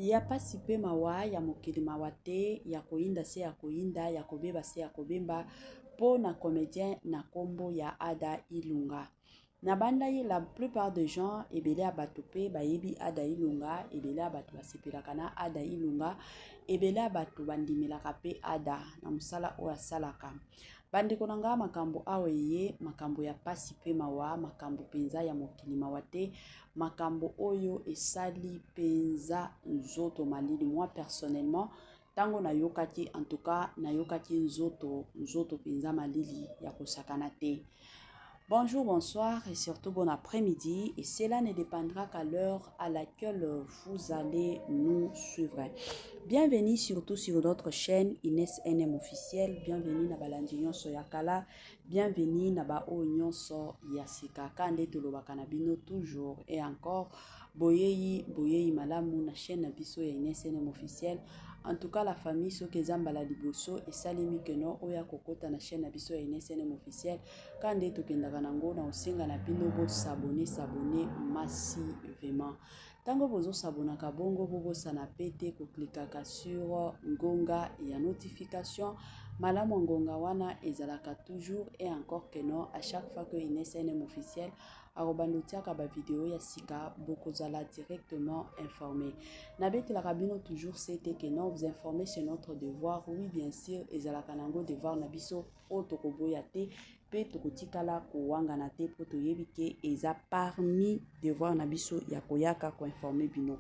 Ya pasi pe mawa ya mokili mawa te ya koyinda se ya koyinda ya kobeba se ya kobemba po na comedien na kombo ya Ada Ilunga. Na bandai la plupart de gens ebele ya bato pe bayebi Ada Ilunga, ebele ya bato basepelaka na Ada Ilunga, ebele ya bato bandimelaka pe Ada na mosala oyo asalaka. Bandeko na nga makambo awa eye makambo ya pasi pe mawa, makambo penza ya mokili mawa te, makambo oyo esali penza nzoto malili. Moi personnellement tango nayokaki en tout cas nayokaki nzoto nzoto penza malili ya kosakana te. Bonjour, bonsoir et surtout bon après-midi. Et cela ne dépendra qu'à l'heure à laquelle vous allez nous suivre. Bienvenue surtout sur notre chaîne Inès NM officiel. Bienvenue na balandi nyonso ya kala. Bienvenue na ba oyo nyonso ya sika. Kande tolobaka na bino toujours et encore boyeyi boyeyi malamu na chaîne na biso ya Inès NM officiel. En tout cas la famille soki eza mbala liboso esalemi que no oya kokota na chaîne na biso ya Inès NM officiel. Kande tokendaka nango na osenga na bino bo s'abonner s'abonner massivement. Tango bozo s'abonnaka bongo bobosana pe te ko cliquaka sur ngonga ya notification. Malamu ngonga wana ezalaka toujours et encore que non à chaque fois que Inès NM officiel akobanda otiaka ba video ya sika bokozala directement informé. Nabetelaka bino toujours c'était que non vous informer c'est notre devoir. Oui bien sûr ezalaka nango devoir na biso oyo tokoboya te mpe tokotikala kowangana te mpo toyebi ke eza parmi devoir na biso ya koyaka koinforme bino.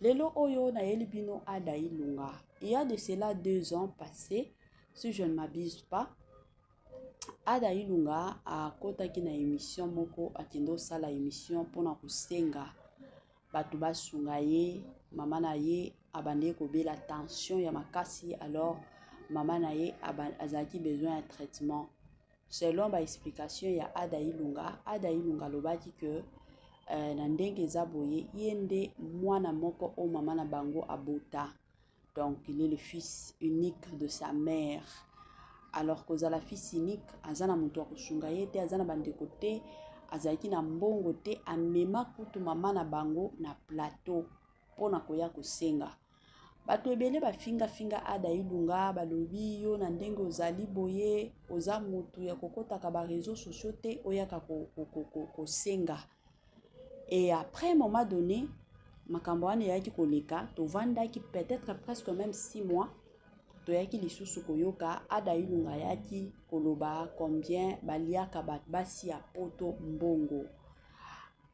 Lelo oyo nayeli bino Ada Ilunga. Il y a de cela 2 ans passés, si je ne m'abuse pas, Ada Ilunga akotaki na émission moko, akende osala émission mpona kosenga bato basunga ye. Mama na ye abandaki kobela tension ya makasi, alors mama na ye azalaki besoin ya traitement. Selon ba explication ya Ada Ilunga, Ada Ilunga alobaki que na ndenge eza boye, ye nde mwana moko oyo mama na bango abota. Donc il est le fils unique de sa mère. Alors kozala fils unique, aza na moto ya kosunga ye te, aza na bandeko te, azalaki na mbongo te, amema kutu mama na bango na plateau mpona koya kosenga. Bato ebele bafingafinga Ada Ilunga, balobi yo na ndenge ozali boye, oza motu ya kokotaka ba réseaux sociaux te, oyaka kosenga. Et après un moment donné, makambo wana eyaki koleka, tovandaki peut-être presque même 6 mois, toyaki lisusu koyoka Ada Ilunga ayaki koloba combien baliaka basi ya poto mbongo.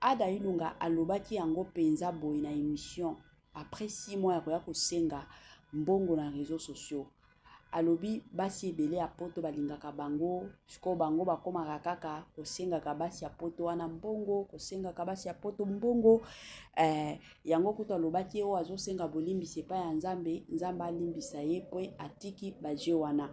Ada Ilunga alobaki yango mpenza boye na émission après 6 mois ya koya kosenga mbongo na réseaux sociaux. Alobi basi ebele ya poto balingaka bango, sikoyo bango bakomaka kaka kosengaka basi ya poto wana mbongo, kosengaka basi ya poto mbongo. Yango kutu alobaki oyo azosenga bolimbisi epai ya Nzambe, Nzambe alimbisa ye po atiki baje wana.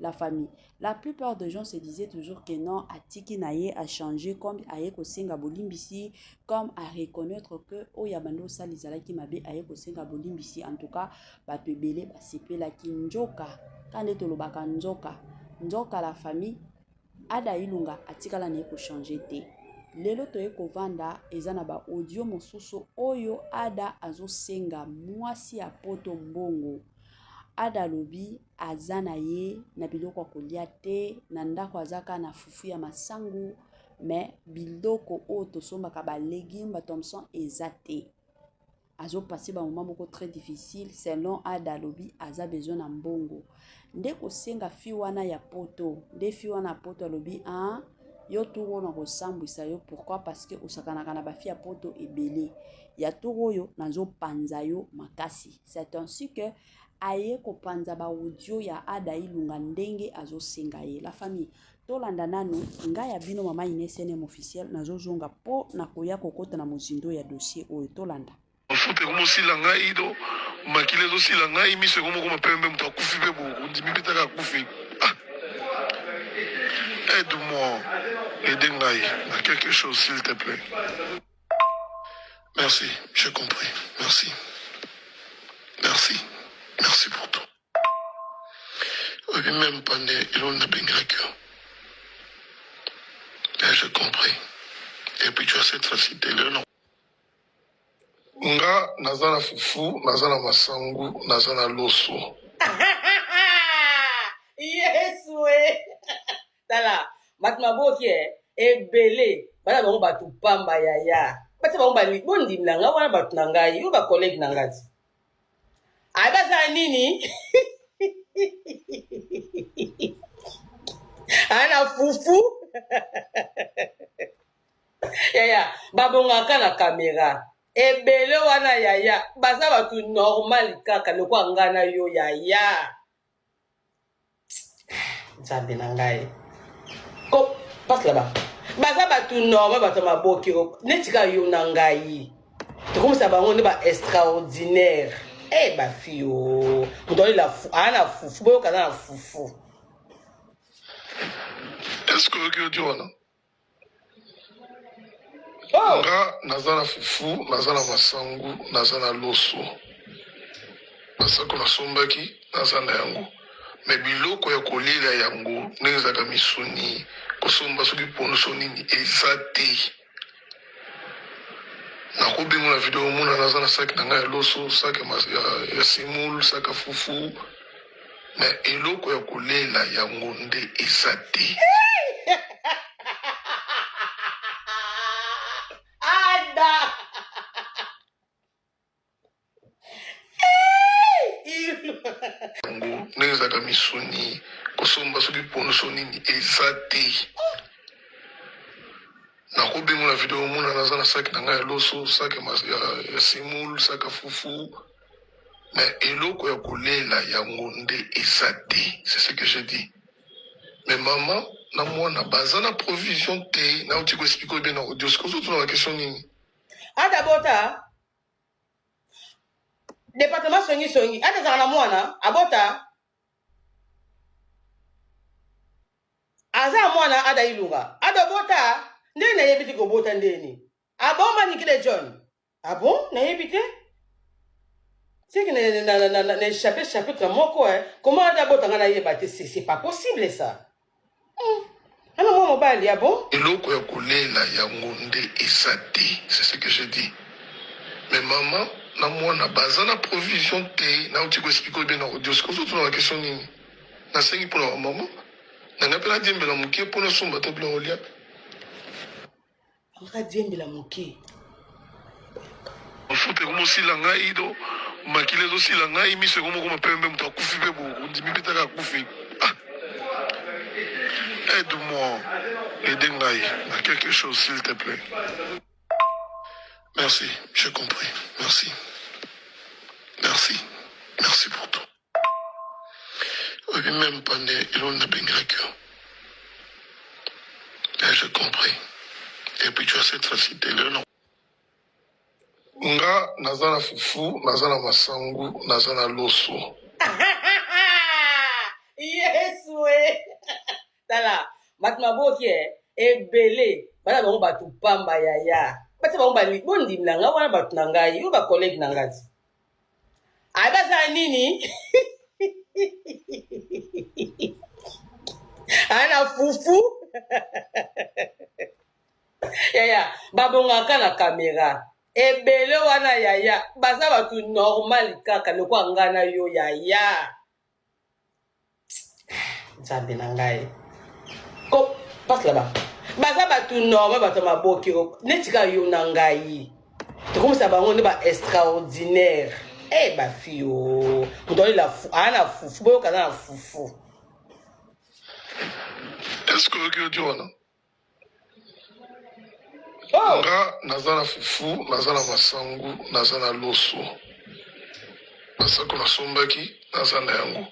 La famille, la plupart des gens se disaient toujours que non, atiki na ye a changé comme aye kosenga bolimbisi, comme à reconnaître que oyo abandi osala ezalaki mabe, aye kosenga bolimbisi. En tout cas bato ebele basepelaki. Nzoka ka nde tolobaka nzoka nzoka, la famille, Ada Ilunga atikala na ye kochange te. Lelo toye kovanda eza na ba audio mosusu oyo Ada azosenga mwasi ya poto mbongo. Ada alobi aza na ye na biloko ya kolia te na ndako, aza kaka na fufu ya masangu, mais biloko oyo tosombaka ba légumes ba thomson eza te. Azopase ba moment moko très difficile. Selon Ada, alobi aza besoin na mbongo nde kosenga fi wana ya poto. Nde fi wana ya poto alobi: ah, yo tour oyo na kosambwisa yo. Pourquoi? Parce que osakanaka na bafi ya poto ebele, ya tour oyo nazopanza yo makasi. C'est ainsi que aye kopanza ba audio ya Ada Ilunga ndenge azosenga ye. La famille, tolanda nanu. Ngai ya bino mama Ines NM officiel, nazozonga mpo na koya kokota na mozindo ya dossier oyo. Tolanda. Mafuta ekomosila ngai do makila ezosila ngai, miso ekomokoma pembe, moto akufi mpe bondimi mpe taka akufi. Ah! Aide-moi, aide ngai na quelque chose, s'il te plaît. Merci, j'ai compris. Merci, merci, merci pour tout. Oyebi même pas nde eloko nabengelaki yo. Mais j'ai compris et puis tu as cette facilité lelo na. Nga naza na fufu, naza na masangu, naza na loso. Yesu e tala bato maboki e ebele bana bango bato pamba yaya batia bango bali bondimela ngai wana bato na ngai oyo bakolege na ngai ti ayi basala nini aya na fufu yaya babongaka na kamera ebele wana yaya baza bato normal kaka lokola ngai na yo yaya nzambe na ngai ko passe là-bas baza bato normal bato ya maboke neti kaka yo na ngai tokomisa bango nde ba extraordinaire e eh, bafi o moto alela aa na fufu boyoka aza na fufu est ce que oyoki audio wana Oh. Nga naza na fufu, naza na masangu, naza na loso. Basako nasombaki, naza na yango. Mais biloko ya kolela yango ndenge ezalaka misuni, kosomba soki pondu so nini eza te. Nakobengo na video omona naza na sac na ngai ya loso, sac ya, ya, ya semoule, sac ya fufu. Mais eloko ya kolela yango nde eza te. Ada! Yango ndenge ezalaka misuni kosomba soki pondu so nini eza te. Nakobengo na video omona naza na sac na ngai ya loso, sac ya, ya, ya semoule, sac ya fufu. Mais eloko ya kolela yango nde eza te, c'est ce que je dis. Mais maman na mwana baza na provision te, nauti ko expliquer oyo bien na audio. Sikoyo ozotuna ba question nini? Ada bota departement songi songi ada azalaka na mwana abota aza na mwana ada ilunga ada obota ndenge nayebi te kobota ndeni abomba nikile john Ah bon? Nayebi te. C'est que na na na na, na échappé chapitre moko hein. Comment ada bota nga nayeba te? C'est c'est pas possible ça. Hmm. Ana mwa mobali ah bon? Eloko ya kolela yango nde eza te, c'est ce que je dis. Mais maman na mwana baza na provision te, nauti ko expliquer oyo bien na audio. Sikoyo ozotuna ba question nini? Nasengi pona ba maman na ngai pe nadiembela moke po nasomba ata biloko ya kolia. Aka diembela moke. Mafuta ekomi osila ngai do makila ezosila ngai miso ekomi okoma pembe moto akufi mpe bondimi mpe taka akufi ah. Aide moi aide ngai na quelque chose s'il te plaît. Merci, j'ai compris. Merci. Merci. Merci pour tout. Oyebi meme pas nde eloko nabengelaki yo. Mais j'ai compris. Et puis tu as cette facilité lelo na nga naza na fufu, naza na masangu, naza na loso. Yesu e tala bato maboki e ebele bana bango bato pamba yaya batia bango bali bondimela ngai wana bato na ngai oyo bakolege na ngai ti ayi basala nini aya na fufu yaya babongaka na kamera ebele wana yaya baza bato normal kaka lokola ngai na yo yaya nzambe na ngai ko passe là-bas baza bato normal bato ya maboke neti kaka yo na ngai tokomisa bango nde ba extraordinaire e eh, bafi o moto alela aa na fufu boyoka aza na fufu est ce que oyoki audio wana Oh. Nga naza na fufu, naza na masangu, naza na loso. Basako nasombaki, naza na yango.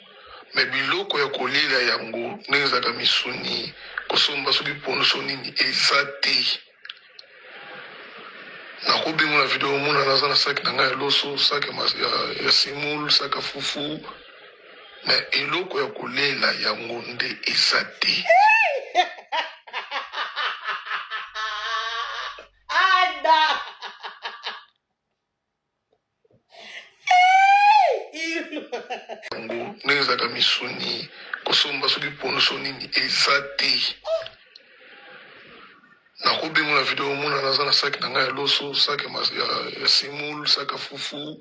Mais biloko ya kolela yango ndenge ezalaka misuni, kosomba soki pondu so nini eza te. Nakobengo na video omona naza na sac na ngai ya loso, sac ya, ya, ya semoule, sac ya fufu. Mais eloko ya kolela yango nde eza te. Ada! Yango ndenge ezalaka misuni kosomba soki pondu so nini eza te. Nakobengo na video omona naza na sac na ngai ya loso, sac ya semoule, sac ya fufu.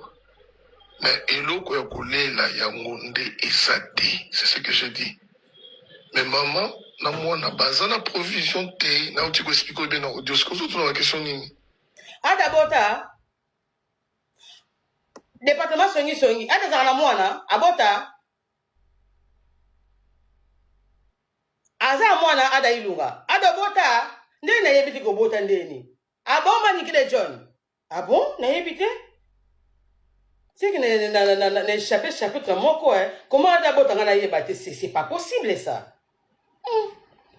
Mais eloko ya kolela yango nde eza te. C'est ce que j'ai dit. Mais maman na mwana baza na provision te. Nauti ko expliquer bien na audio. Sikoyo ozotuna ba question nini? Ada bota departement songi songi. Ada azalaka na mwana abota. Aza mwana Ada Ilunga. Ada bota nde nayebi te kobota ndeni. Abomba Nikile John. Ah bon? Nayebi te. C'est que na na na na échappé chapitre moko hein. Comment Ada bota nga nayeba te? C'est pas possible ça.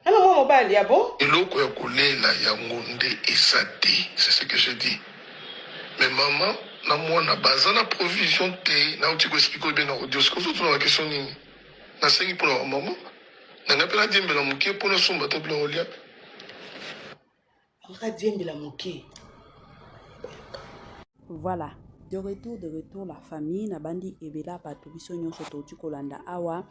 Ana mwa mobali, ah bon? Eloko ya kolela yango nde eza te. C'est ce que j'ai dit. Mais maman na mwana baza na provision te. Nauti ko expliquer bien na audio. Sikoyo ozotuna ba question nini? Nasengi mpona ba mama. Na ngai mpe nadiembela moke mpo nasomba ata biloko kolia. Akadiembela moke. Voilà, de retour la famille nabandi ebela bato biso nyonso touti kolanda awa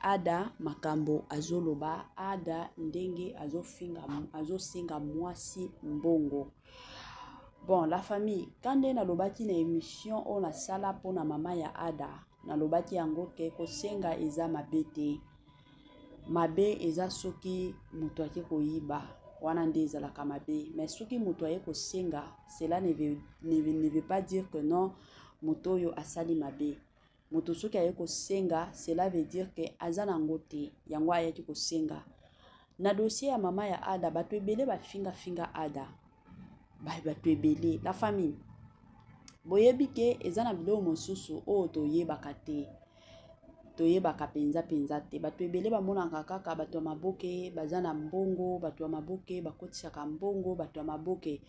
Ada makambo azoloba Ada ndenge azofinga azosenga mwasi mbongo. Bon la famille, ka nde nalobaki na émission oyo nasala mpona mama ya Ada, nalobaki yango ke kosenga eza mabe te. Mabe eza soki moto ake koyiba, wana nde ezalaka mabe. Mais soki moto aye kosenga, cela ne veut pas dire que non moto oyo asali mabe. Moto soki aye kosenga, cela veut dire que aza nango te, yango ayaki kosenga. Na dossier ya mama ya Ada, bato ebele bafinga finga Ada. Bato ebele, la famille. Boyebi ke eza na biloko mosusu oyo toyebaka te. Toyebaka mpenza mpenza te. Bato ebele bamonaka kaka bato ya maboke baza na mbongo, bato ya maboke bakotisaka mbongo, bato ya maboke.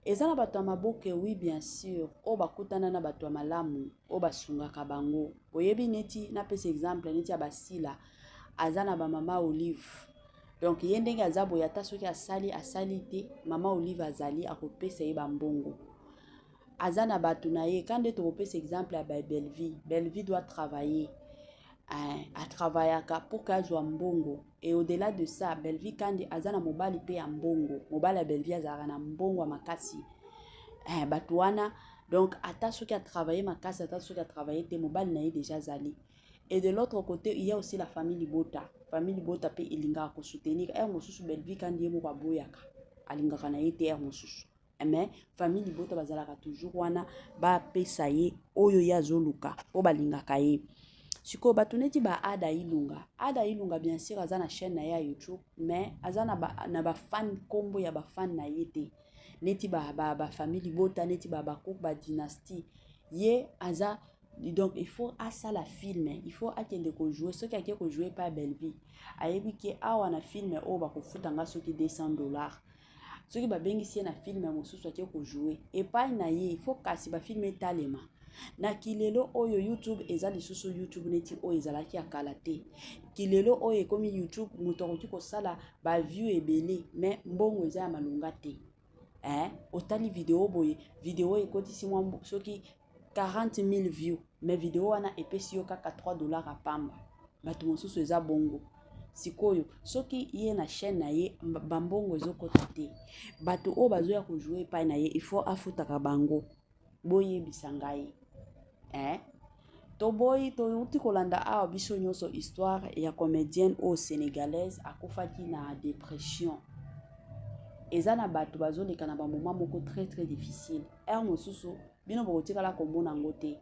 Eza na bato ya maboke, oui bien sûr, oyo bakutana na bato ya malamu, oyo basungaka bango. Boyebi neti, napesa exemple neti ya Basila, aza na ba mama Olive. Donc ye ndenge aza boye, ata soki asali asali te, mama Olive azali akopesa ye ba mbongo. Aza na bato na ye. Quand nde tokopesa exemple ya ba Bellevue, Bellevue doit travailler. Hein, atravaillaka pour que azwa mbongo. Et au-delà de ça, Bellevue Kandi aza na mobali pe ya mbongo. Mobali ya Bellevue azalaka na mbongo ya makasi. Hein, bato wana, donc ata soki a travailler makasi, ata soki a travailler te, mobali na ye déjà azali. Et de l'autre côté, il y a aussi la famille Libota. Famille Libota pe elingaka ko soutenir. Heure mosusu Bellevue Kandi ye moko aboyaka. Alingaka na ye te heure mosusu. Mais famille Libota bazalaka toujours wana bapesa ye oyo ye azoluka po balingaka ye. Sikoyo bato neti ba Ada Ilunga. Ada Ilunga bien sûr aza na chaîne na ye ya YouTube, mais aza na ba fan, kombo ya ba fan na ye te. Neti ba famille Libota, neti ba couple, ba dynastie. Ye aza, donc il faut asala film, il faut akende ko jouer. Soki ake ko jouer pa Bellevue, ayebi ke awa na film oyo bakofuta nga soki 200 $. Soki babengisi ye na film mosusu ake ko jouer epai na ye, il faut kasi ba film etalema. Na kilelo oyo YouTube eza lisusu YouTube neti oyo ezalaki ya kala te. Kilelo oyo ekomi YouTube, moto akoki kosala ba view ebele, mais mbongo eza ya malonga te. Hein? Otali video boye, video ekotisi mwa soki 40 000 views, mais video wana epesi yo kaka 3 $ ya pamba. Bato mosusu eza bongo. Sikoyo soki ye na chaîne na ye bambongo ezokota te, bato oyo bazoya kojouer epai na ye, il faut afutaka bango. Boyebisa ngai, hein? Toboyi touti kolanda awa biso nyonso histoire ya comédienne oyo sénégalaise akufaki na dépression. Eza na bato bazoleka na bamoment moko très très difficile. Heure mosusu bino bokotikala komona yango te.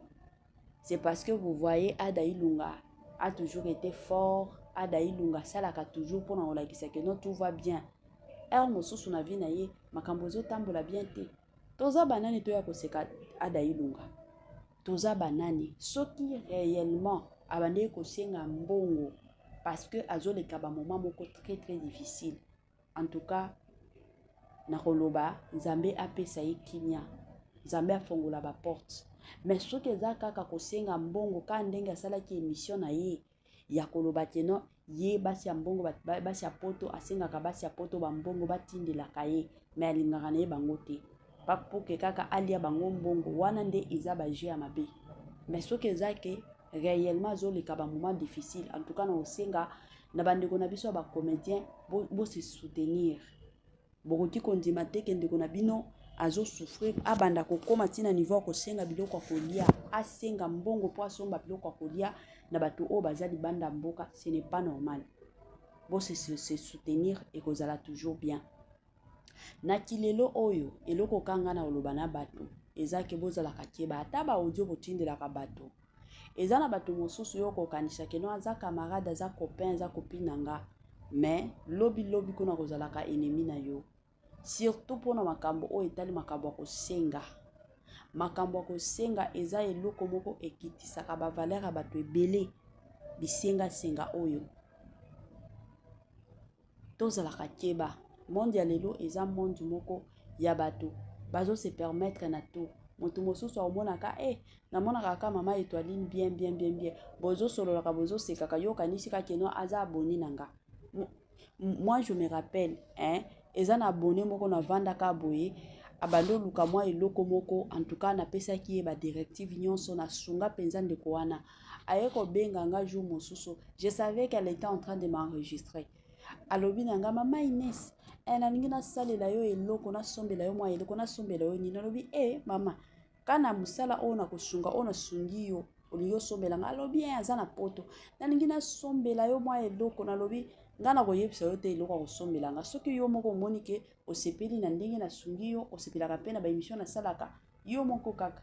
C'est parce que vous voyez Ada Ilunga a toujours été fort. Ada Ilunga asalaka toujours mpona kolakisa que non, tout va bien. Heure mosusu na vie na ye makambo ezotambola bien te. Toza banani toya koseka Ada Ilunga? Toza banani? Soki réellement abandeki kosenga mbongo parce que azoleka ba moment moko très très difficile, en tout cas nakoloba Nzambe apesa ye kimia, Nzambe afongola ba porte. Mais soki eza kaka kosenga mbongo ka ndenge asalaki émission na ye ya koloba ke non, ye basi ya mbongo, basi ya poto, asengaka basi ya poto bambongo batindelaka ye, mais alingaka na ye bango te pour que kaka alia bango mbongo, wana nde eza ba jeu ya mabe. Mais soki eza ke réellement azoleka ba moment difficile, en tout cas na kosenga na bandeko na biso ya bacomédien bose soutenir. Bokoki kondima te ke ndeko na bino azo souffrir, abanda kokoma ti na niveau ya kosenga biloko ya kolia, asenga mbongo mpo asomba biloko ya kolia na bato oyo baza libanda mboka. Ce n'est pas normal. Bo se soutenir, ekozala toujours bien. Na kilelo oyo, eloko kanga na koloba na bato eza ke bozalaka keba, ata ba audio botindelaka bato. Eza na bato mosusu yo kokanisa ke no aza camarade, aza copain, aza copine na nga, mais lobi lobi kuna kozalaka ennemi na yo, surtout mpona makambo oyo etali makambo ya kosenga. Makambo ya kosenga eza eloko moko ekitisaka bavaleur ya bato ebele. Bisengasenga oyo, tozalaka keba. Monde ya lelo eza monde moko ya bato bazose permettre na tout. Moto mosusu aomonaka e namonaka kaka mama Etoiline bien bien bien bien, bozosololaka, bozosekaka, yo okanisi kaka no aza abonné na nga. Moi, je me rappelle, hein, eza na abonné moko navandaka boye, abandi oluka mwa eloko moko. En tout cas, napesaki ye badirective nyonso, nasunga mpenza ndeko wana. Aye kobenga nga jour mosusu, je savais qu'elle était en train de m'enregistrer. Alobi na nga: "Mama Ines, eh, nalingi nasalela yo eloko, nasombela yo mwa eloko, nasombela yo nini?" Alobi: "E mama, ka na mosala oyo nakosunga, oyo nasungi yo, olingi osombela nga?" Alobi: "E, aza na Poto, nalingi nasombela yo mwa eloko." Nalobi: "Nga na koyebisa yo te eloko ya kosombela nga. Soki yo moko omoni ke osepeli na ndenge nasungi yo, osepelaka mpe na baémission nasalaka, yo moko kaka."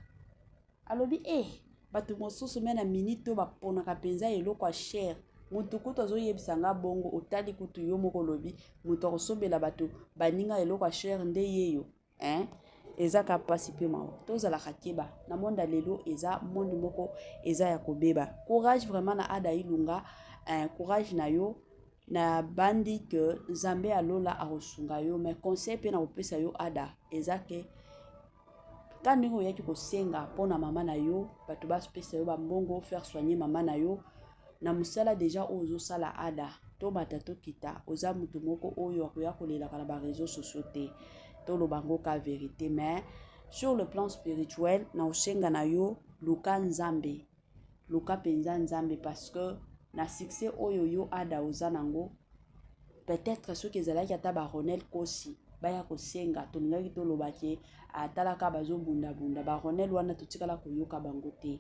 Alobi: "E, bato mosusu me na minute oyo baponaka mpenza eloko ya cher." Motu kutu azoyebisa nga bongo, otali kutu yo moko olobi moto akosombela bato baninga eloko ya cher nde ye yo, hein? Eza ka mpasi mpe mawa. Tozalaka keba na monde ya lelo, eza monde moko eza ya kobeba. Courage vraiment na Ada Ilunga, hein, courage na yo. Na bandi ke Nzambe alola akosunga yo. Mais conseil mpe na kopesa yo, Ada, eza ke ka ndenge oyaki kosenga mpona mama na yo, bato bapesa yo bambongo, faire soigner mama na yo na mosala déjà oyo ozosala. Ada, tobata tokita, oza motu moko oyo akoya kolelaka na baréseaux sociaux te, toloba yango ka vérité. Mais sur le plan spirituel, na osenga na yo, luka Nzambe, luka mpenza Nzambe, parce que na succès oyo yo Ada oza nango, peut-être soki ezalaki ata baronel Kosi baya kosenga, tolingaki toloba ke atalaka bazobundabunda. Baronel wana totikala koyoka bango te,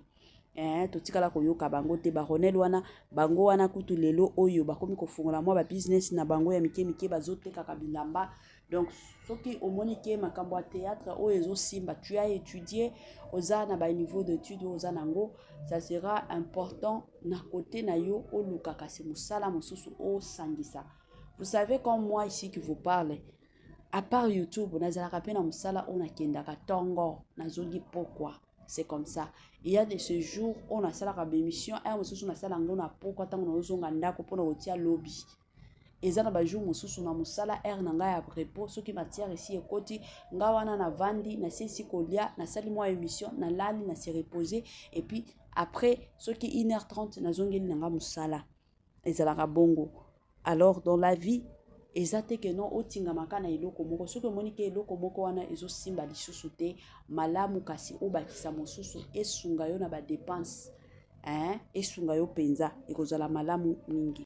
eh, totikala koyoka bango te. Baronel wana, bango wana kutu lelo oyo bakomi kofungola mwa babusiness na bango ya mike mike, bazotekaka bilamba. Donc soki omoni ke makambo ya théâtre oyo ezosimba, tu as étudié, oza na baniveau d'étude oyo oza nango, ça sera important na côté na yo oluka kasi mosala mosusu osangisa. Vous savez, comme moi ici qui vous parle, à part YouTube, nazalaka mpe na mosala oyo nakendaka ntongo, nazongi pokwa. C'est comme ça. Il y a de ce jour oyo nasalaka baémission aya mosusu, nasala yango na pokwa ntango nazozonga ndako mpona kotia lobi. Eza na bajour mosusu na mosala, heure na ngai ya repos, soki matière esi ekoti, nga wana navandi, nasiesi kolia, nasali mwa émission, nalali, na se repose, et puis après soki 1h30 nazongeli na nga mosala. Ezalaka bongo. Alors, dans la vie, eza te ke non otingamaka na eloko moko. Soki omoni ke eloko moko wana ezosimba lisusu te malamu, kasi obakisa mosusu esunga yo na badépenses, hein? Esunga yo mpenza, ekozala malamu mingi.